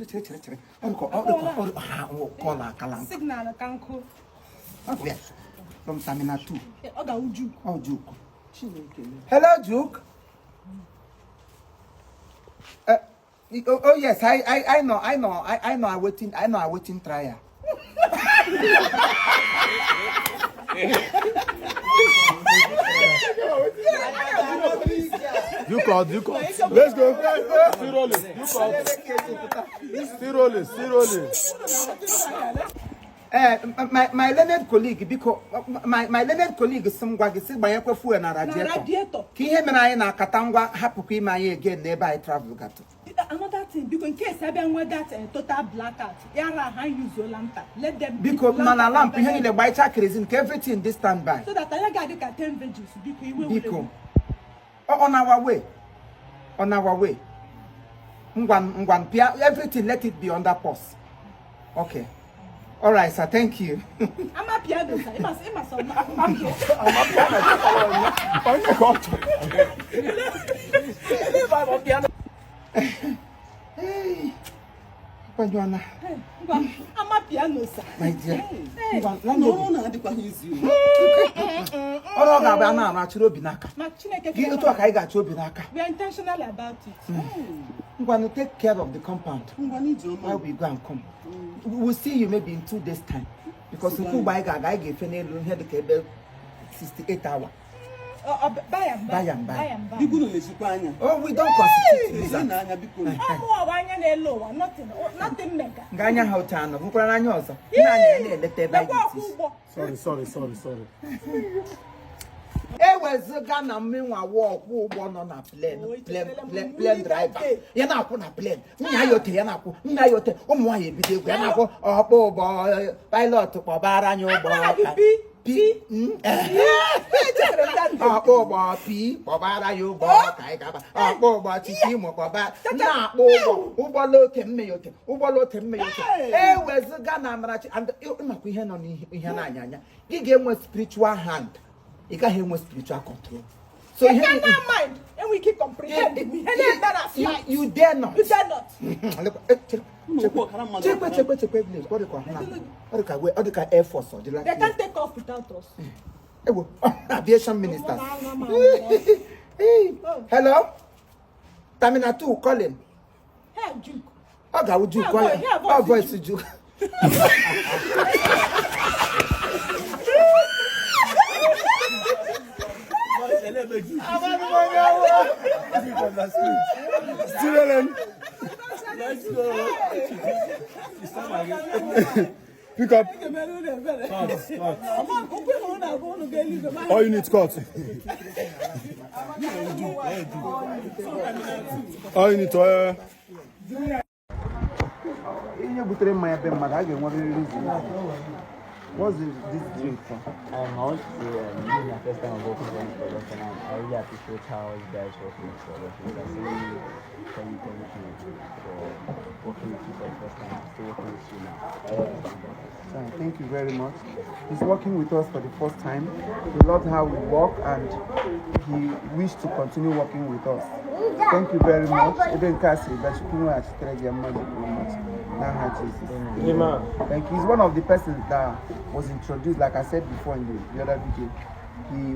Chere, chere, chere. Ọ dị ka ha call akala nkụ. Signal ka nkụ. Yes. From Terminal 2. Ọ ga-awụ Juke. Oh, Juke. Hello, Juke. Oh, yes, I know, I know, I know, I know, I waiting trial. You called, you called. Let's go. Still rolling. You called. Still rolling, still rolling. My learned colleague, biko, my learned colleague sị m gwa gị sị gbanyekwa fuel na Na radiator. radiator. Ka ihe mere anyị na-akata ngwa hapụkwa ime anyị again n'ebe anyị travel gatụ. Another thing, biko, in case abịa nwe that total blackout, ya ra ha use lamp. Let them Biko, mana lamp ihe niile gbanyechaa kerosene ka everything dị stand by. So that anyị ga-adị ka 10 virgins, biko, iwe were. Biko. On our way. On our way. Ngwan, ngwan, pịa everything, let it be under pause. Okay. All right, sir, thank you. Ama piano, sir. Ịma sọ ma. Onye ka ọ chọrọ? Hey. Gbanyụọna, Ngwa, ama piano, sir. my dear. Hey. Ngwa, Na landlady. ọrụ na-adịkwaghị izu. Ọrụ ọ ga-abịa na-arụ achịrị obi n'aka. Ma Chineke Gị otu a ka anyị ga-achị obi n'aka. We are intentional about it. Ngwanụ, take care of the compound Ngwa n'ije ọma. while we go and come. We will see you maybe in 2 days' time. Because nke ugbo anyị ga-aga, anyị ga-efe n'elu ihe dịka ebe 68 hour. By and by. By and by. By and by. Biko, unu lechikwa anya. Oh, we don't constitute Lezie lizard. n'anya, biko unu. Ọ mụ ọwa anya na-ele ụwa, nothing, nothing mega. Nga anya ha otu anọ, hụkwara n'anya ọzọ. Nna anyị ya na-eleta ebe anyị Lekwa ọkwụ ga-eti isi. ụgbọ. Sorry, sorry, sorry, sorry. Ewezụga na mminwa wụ ọkwọ ụgbọ nọ na plane, Oh, plane, echetara m plane, mmiri plane that driver day. ya na-akwụ na plane, nna ya ote ya na-akwụ, nna ya ote, ụmụ nwaanyị ebido egwu ya na-akwụ ọkpọ ụgbọ, pilot kpọbara anyị ụgbọ. Agbara gị P, P, ọkpọ ụgbọ P kpọbara ya ụgbọ ka anyị gaba, ọkpọ ụgbọ titi imo kpọba na-akpọ ụgbọ, ụgbọ lote mme ya ote, ụgbọ lote mme ya ote. Ewezụga na Amarachi and ịmakwa ihe nọ n'ihe ihe na-anya anya gị ga-enwe spiritual hand, ị gaghị enwe spiritual control, so You ihe cannot mind. Enwe ike comprehend ihe na-eme na you, flight. you dare not. You dare not. Lekwa, eh, chere, Unu chekwe, okwu ọkara mmadụ chekwe, ọkara. chekwe, chekwe, please. Ọ dịka ọhụrụ ọ dịka ọ dịka air force ọ dịla. They can't take off without us. Ewo, aviation ministers. Mama, mama. Hey, hello, Terminal 2 calling. Hey, Juke. Ọ ga-awụ Juke. Yeah, voice, yeah, ọ voice voice Juke. Still rolling. Let's go. Pick up. All you need, cut. All you need, Ihe butere mmanya be mmadụ a ga-enwerịrị reason. What's this drink for? I want to say this is my first time of working for this production, and I really appreciate how you guys work with this production. I say thank you for working with you for the first time. I'm still working with you now. I really appreciate it. Fine, thank you very much. He's working with us for the first time. He loved how we work and he wished to continue working with us. Thank you very much. Ebe nke a siri bịa, Chukwu nweghachitere gị mmadụ kwuru mmadụ. N'aha Jesus. Amen. Thank you. He's one of the persons that was introduced, like I said before in the other video. He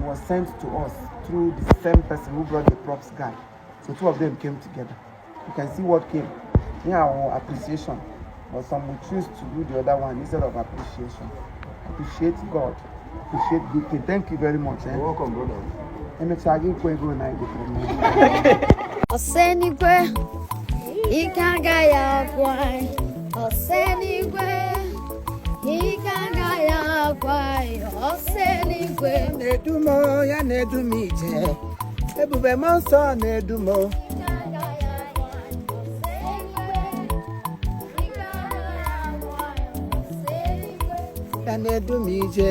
was sent to us through the same person who brought the props guy. So two of them came together. You can see what came. Yeah, our appreciation. But some will choose to do the other one instead of appreciation. Appreciate God. Appreciate good thing. Thank you very much. Eh? You're welcome, brother. Emechaa gị kwuo ego na egotere m. Ọsẹnigwe, ike agaghị agwụ anyị. Ọsẹnigwe, ike agaghị agwụ anyị. Ọsẹnigwe. Na-edu m, ya na-edu m ije. Ebube m nsọ na-edu m. Ike agaghị agwụ anyị. Ọsẹnigwe, ike agaghị agwụ anyị. Ọsẹnigwe. Ya na-edu m ije.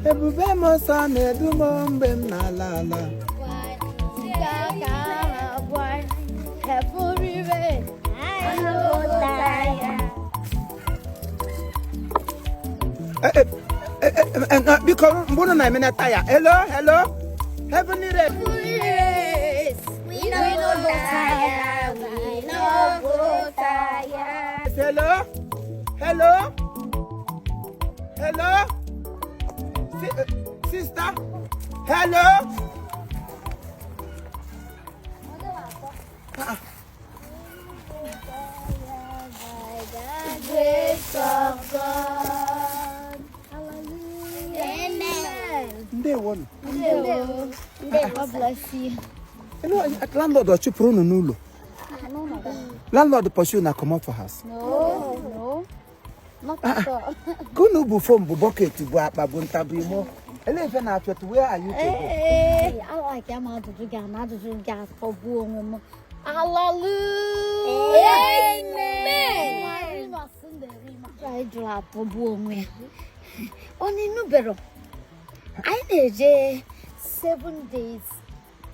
Ebube m nsọ na-edu m mgbe m na-ala ala. Ike agaghị agwụ anyị. Heavenly rain, I no tire. Biko, mgbe unu na-eme na taya. Hello, hello, heavenly rain. Heavenly race, we no go tire. Hello, hello, hello, sister, hello. Ah. Grace of God. Hallelujah. Amen. Ndewonu. Ndewo. God bless you. You know, landlord ọ chụpụrụ unu n'ụlọ? Landlord pursue una comot for house? No, no. Not at all. Ka unu bụ phone, bụ bucket, bụ akpa, bụ ntabụ imo. Ele ife na-achọ? Where are you to go? Ee, I like ya ma ajụjụ gị a na ajụjụ gị atọgbuo onwe m. Hallelujah. Amen. Anyị jụrụ atọgbuo onwe ya. Onye nubero. Anyị na-eje 7 days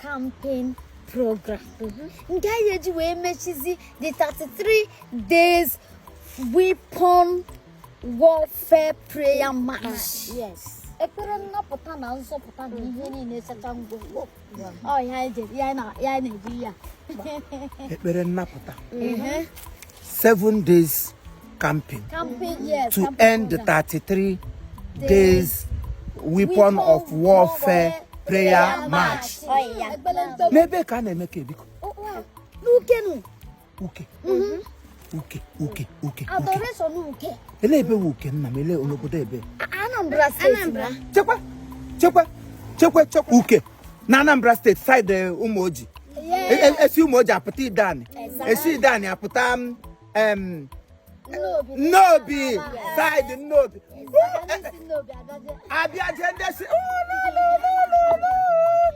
campaign program nke anyị eji wee mechizi the 33 days weapon warfare prayer march. Yes. Ekpere nnapụta na nzọpụta na ihe niile chacha ngwongwo. Ọ ya anyị jere, ya anyị na-eji ya. Ekpere nnapụta, 7 days camping Campaign, yes. to campaign end the program. 33 days weapon of warfare prayer march. Ọ ya. Ekpere ntobi. N'ebe ka a na-eme ka ebiko? N'ukenu. Uke, uke, uke, uke, uke. Adoration uke. Ele ebe wu uke, nna m? Ele n'obodo ebe? Anambra Steeti na. Chekwa, chekwa, chekwa, chekwa, uke na Anambra Steeti, side Ụmụoji. Esi Ụmụoji apụta Idani, esi Idani apụta Nnobi. Nnobi, side Nnobi. Isi Nnobi agaje. Abịa jee ndị si, "Oh, no, no, no, no, no.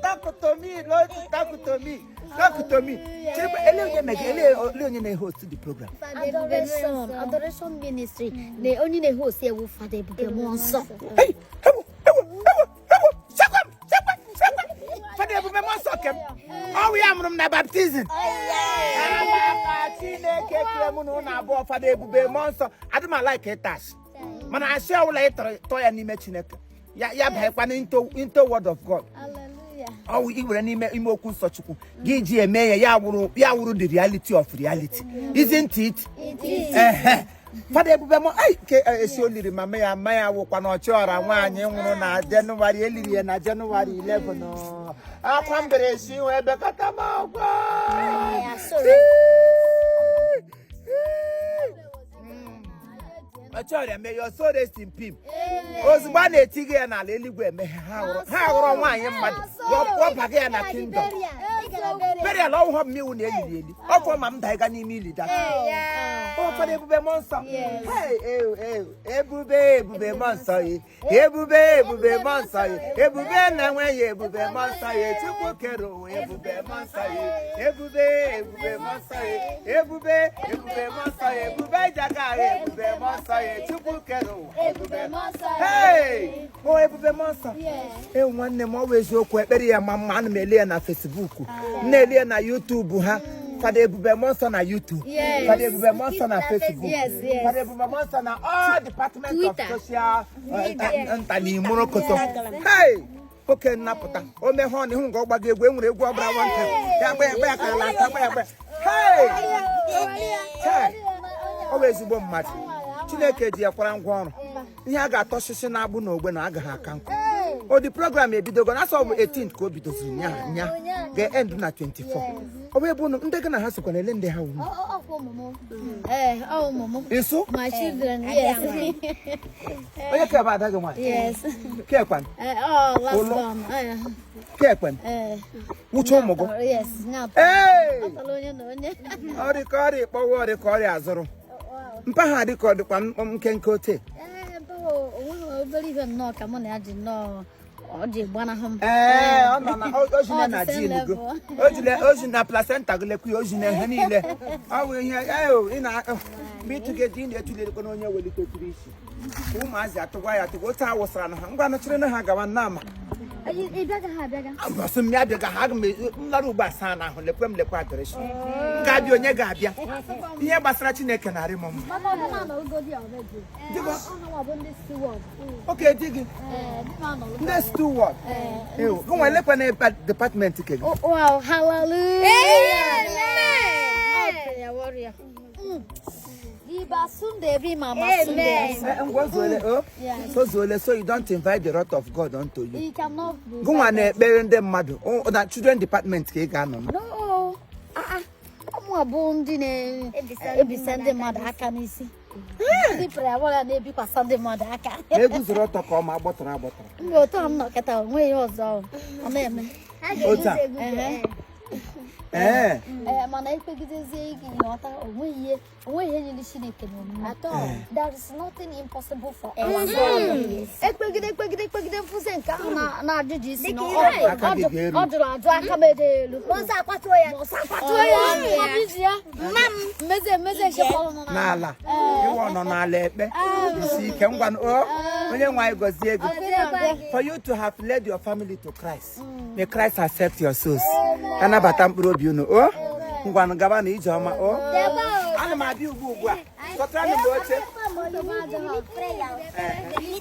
Talk to me, Lord, talk to me, talk to me." Chekwa, ele onye mege, ele onye na-host the program? Adoration Ministry na onye na-ehost ewu Fada Ebube Mmụọ Nsọ. Hey, ewu, ewu, ewu, ewu, chekwa m, chekwa, chekwa. Fada Ebube Mmụọ Nsọ kem. Ọ wụ ya mụrụ m na baptism. Amaka Chineke kere mụ na ụnụ abụọ. Fada Ebube Mmụọ Nsọ, adị m a-like ịtash. Mana asị ọbụla ị tọrọ tọ ya n'ime Chineke. Ya ya banyekwana into word of God. Hallelujah. Ọwụ iwere n'ime ime okwu nsọ Chukwu gị ji eme ya, ya wụrụ the reality of reality. Isn't it? It is. Ehe. Fada Ebube mọ ai ke esi o liri mama ya, mama ya wụkwa na ọchịọra nwaanyị nwụrụ na Jenụwarị, eliri ya na Jenụwarị 11. Ọ. Akwa mbere esi nwe ebekọta m akwa. Ya, sorry. Ọchịọrịa, may your soul rest in peace. Ozugbo a na-etighị ya n'ala, eluigwe emeghe, ha hụrụ nwaanyị mmadụ wọbaga ya na kingdom. Burial ọhụrụ mmiri na eliri eli ọfọ ma m daiga n'ime ili data. Ụfọdụ Ebube Mmụọ Nsọ. Hey, ew, ew, ebube, Ebube Mmụọ Nsọ ye, ebube, Ebube Mmụọ Nsọ ye, ebube na-enweghị, Ebube Mmụọ Nsọ ye, Chukwu kere ụwa, Ebube Mmụọ Nsọ ye, ebube, Ebube Mmụọ Nsọ ye, ebube, Ebube Mmụọ Nsọ ye, ebube jaga, Ebube Mmụọ Nsọ ye, Chukwu kere ụwa, Ebube Mmụọ Nsọ. Hey! O Ebube Mmụọ Nsọ. Ewu nwanne m, ọ bụ eziokwu, ekpere ya ma mma. Ana m ele ya na Facebook, m na-ele ya na YouTube ha. Fada Ebube Mmụọ Nsọ na YouTube, Yes. Fada Ebube Mmụọ Nsọ na Facebook, Yes. Fada Ebube Mmụọ Nsọ na all department of Twitter. social nta na imorokoto. Hey! Oke nnapụta o meghe ọnụ ihu nga ọ gbago egwu, e nwere egwu ọbụla nwante ya gba ya gba ya ka ala ata gba ya gba ya. Hey! Hey! Ọ bụ ezigbo mmadụ. Chineke ji ya kwara ngwa ọrụ. Ihe a ga-atọ osisi na-agbụ na ogbe na agaghị aka nkụ. O di program ebidogo na asọ bụ 18 ka o bidoziri nya nya ga-end na 24. Ọ bụ ebe unu ndị gị na ha sokwa na ele ndị ha wụ? Ọkwa ụmụ m. Ee, ọ ụmụ m. Isu? My children, yes. Onye ka ebe ada gị nwaanyị? Yes. Kekwan? Oh, last Ụlọ. one. Kekwan? Wụcha ụmụ gị? Yes, nyatọ. Ee! Atọrọ onye na onye. Ọrị ka ọrị kpọwa, ọrị ka ọrịa azụrụ mpa ha dị ka ọ dịkwa nkenke ote. Ee, bụ onweghị obere ihe nnọọ ka mụ na ya ji nnọọ ọ ji gbanahụ m. Ee, ọ nọ na o ji Ọ na the same jin gị. level. O ji na placenta gị lekwa ya, o ji na ihe niile. Ọ bụ ihe ee, ị na mgbe ịtụga di ị na-etulirikwa na onye welitetụrụ isi ụmụazị atụgwa ya atụgwa otu a wụsara na ha. Ngwa nọchiri na ha gawa nnama. Ị bịaga ha abịaga. Asị m ya bịaga ha, aga m nlara ugbo asaa na ahụ lekwe m lekwe adoration m ga-abịa. Onye ga-abịa ihe gbasara Chineke na-arị m mma. Mama, ọ na anọrụgodi already. Di gị? Ọ ha nwa bụ ndị steward. Oke di gị? Ee, di m anọrụgo. Ndị steward gị nwe lekwe na department ke gị? Oh, wow, hallelujah. Amen. Oh, Prayer warrior. Iba Sunday be mama Sunday. Ngwa zuole o. Yes. So zuole so you don't invite the wrath of God unto you. He cannot be. Gụnwa na-ekpere ndị mmadụ na children department ka ị ga-anọ na. No. Ah ah. Ụmụ abụọ ndị na-ebisa ndị mmadụ aka n'isi. Ndị prayer warrior na-ebikwasa ndị mmadụ aka. Ma eguzoro ọtọ ka ọ ma agbọtara agbọtara. Mgbe otu a m nọ kịta, o nweghị ihe ọzọ ọ na-eme. Otu a. Ehe. Ee. Ee, mana ekpegidezie gị ghọta, onweghị ihe nyere Chineke n'omume. There is nothing impossible for our God. Ekpegide ekpegide ekpegide mfụzi nke ahụ na-ajụjụ isi na Aka gị ga-eru. ọ jụrụ ajụ, aka m ede elu. Ọsọ akwatuo ya. Ọ bụ iji ya. Mmezi emezi nke fọrọ nọ n'ala. N'ala. Ịwa ọ nọ n'ala ekpe. Isi ike ngwa o. Onye nwe anyị gọzie gị. For you to have led your family to Christ. May Christ accept your souls. Ka nabata mkpụrụ obi unu o. Ngwanụ gaba na ije ọma o. Ana m abịa ugbu ugbu a. Kọtara m oche.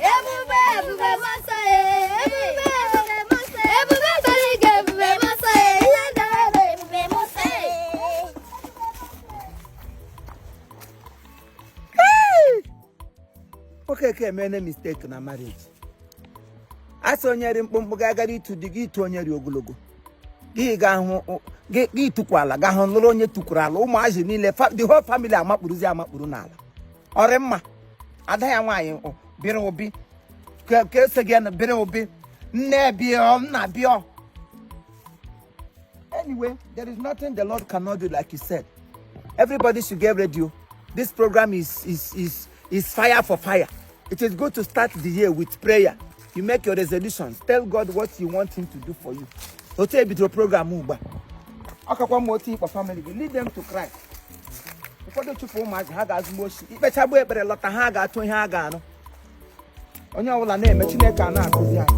Ebube ebube masa ebube ebube masa ebube bara ike ebube masa ihe ndara ebube masa. Okeke emene mistake na marriage. A sị onye ri mkpụmkpụ ga-agara itu di gị itu onye ri ogologo. Gị ga-ahụ gị tukwu ala ga hụ nụrụ onye tukwuru ala ụmụazị niile the whole family amakpuruzi amakpuru n'ala. Ọrị mma ada ya nwaanyị bịrị ụbi ka ese gị na bịrị ụbi nne bịọ nna bịọ. Anyway, there is nothing the Lord cannot do, like you said. Everybody should get ready. This program is fire for fire. It is good to start the year with prayer. You make your resolutions. Tell God what you want him to do for you. Otu ebidoro program ugbu a. Ọkakwa m otu ịkpọ family gị, lead them to Christ. Ụfọdụ chụpụ ụmụazị ha ga-azụgbo oshi. Ikpechagbu ekpere lọta ha ga-atụ ihe ha ga-anụ. Onye ọbụla na-eme Chineke a na-akụzi anyị.